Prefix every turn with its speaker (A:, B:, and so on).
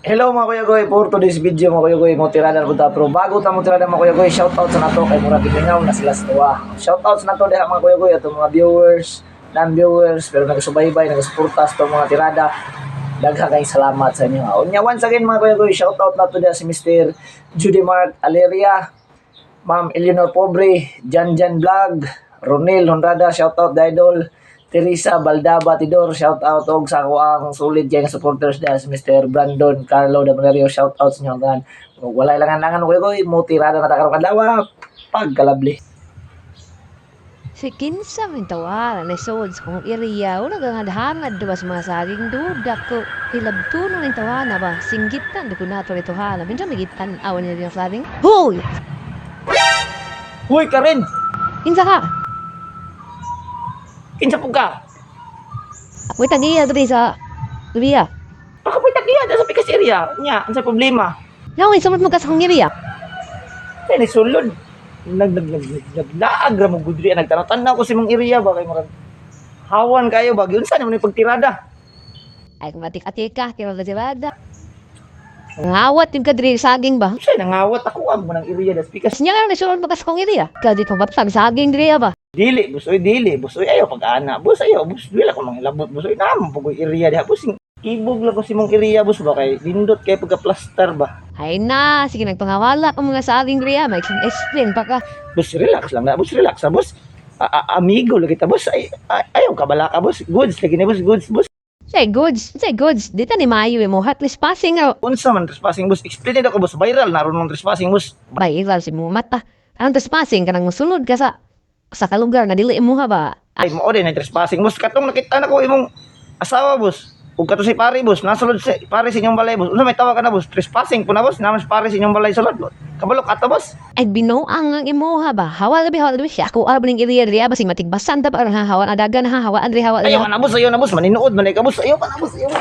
A: Hello, mga kuya goy, for today's video, mga kuya goy, mo tirada na punta, pero bago ta mo tirada, mga kuya goy, shout out sa nato kay murag gimingaw na sila sa tuwa. Shout out sa nato diha, mga kuya goy, atong mga viewers, non-viewers pero nagasubaybay, nagasuporta sa atong mga tirada. Daghan kay salamat sa inyo. Unya, once again, mga kuya goy, shout out nato diha si Mr. Judy Mark Aleria, Ma'am Eleanor Pobre, Jan Jan Vlog, Ronel Honrada, shout out the idol, Teresa Baldaba Tidor, shout out og sa ako ang solid kay nga supporters diha si Mr. Brandon Carlo Damalerio, shout out sa inyo tanan. Ug walay langan-langan, kuya koy, mo tirada na ta karong adlaw, pagkalabli.
B: Si kinsa man tawaran na sold sa kong area, wala kang hangad diba sa mga saging duda ko. Hilabtuno ning tawana ba, singgitan di ko nato ito hala. Minsan magitan awan niya yung saging. Hoy!
A: Uy, Karen!
B: Kinsa ka?
A: Kinsa pud ka?
B: Ako'y tagiya diri sa Lubiya.
A: Baka may tagiya sa pikas area. Nya, unsa problema?
B: Yaw, isumot mo ka sa kong area.
A: Kay ni sulod. Nag nag nag nag naglaag ra mo gudri, nagtanaw-tanaw ko sa imong area ba kay murag hawan kayo ba, giunsa nimo ni pagtirada?
B: Ay, kumatik-atik ka, kaya magkasirada. Ngawat yung kadiri saging ba?
A: Unsay nangawat ako ang mo ng area das pikas?
B: Niya nga nasulod mo ka sa kong area. Kaya dito batag saging diri ba?
A: Dili, bus, oy, dili, bus, oy, ayaw pag-ana, bus, ayaw, bus, dili ako manghilabot, bus, oy, naman po ko'y area diha, bus, ibog lang ko si mong area, bus, ba, kay lindot kay pagka-plaster ba?
B: Ay na, sige nagpangawala ang mga saging diri, may explain pa ka.
A: Bus, relax lang na, bus, relax na, bus. Amigo lagi ta, bus, ay, ayaw kabala ka, bus, goods, lagi na, bus, goods, bus.
B: Say goods, say goods. Dito ni Mayo mo at least passing out.
A: Unsa man trespassing, bus? Explain nito ko, bus, viral na ron ng trespassing, bus.
B: Bay, ikaw si mo mata. Ang trespassing kanang musulod ka sa kalugar na dili mo ha ba?
A: Ay, mo din ang trespassing, bus, katong nakita na ko imong asawa, bus. Ug kato si pare, bus, nasulod si pare sa inyong balay, bus. Unsa may tawag ka na, bus? Trespassing po na, bus, naman si pare sa inyong balay sulod. Kabalo ka to, bus.
B: Ay binuang ang imo ha ba? Hawa labi siya. Ako arab ning area diri ba sing matigbasan ta pa ha hawa adagan ha hawa andre hawa.
A: Ayaw na, boss, ayaw na, boss, maninuod man ka, boss, ayaw pa na, boss, ayaw.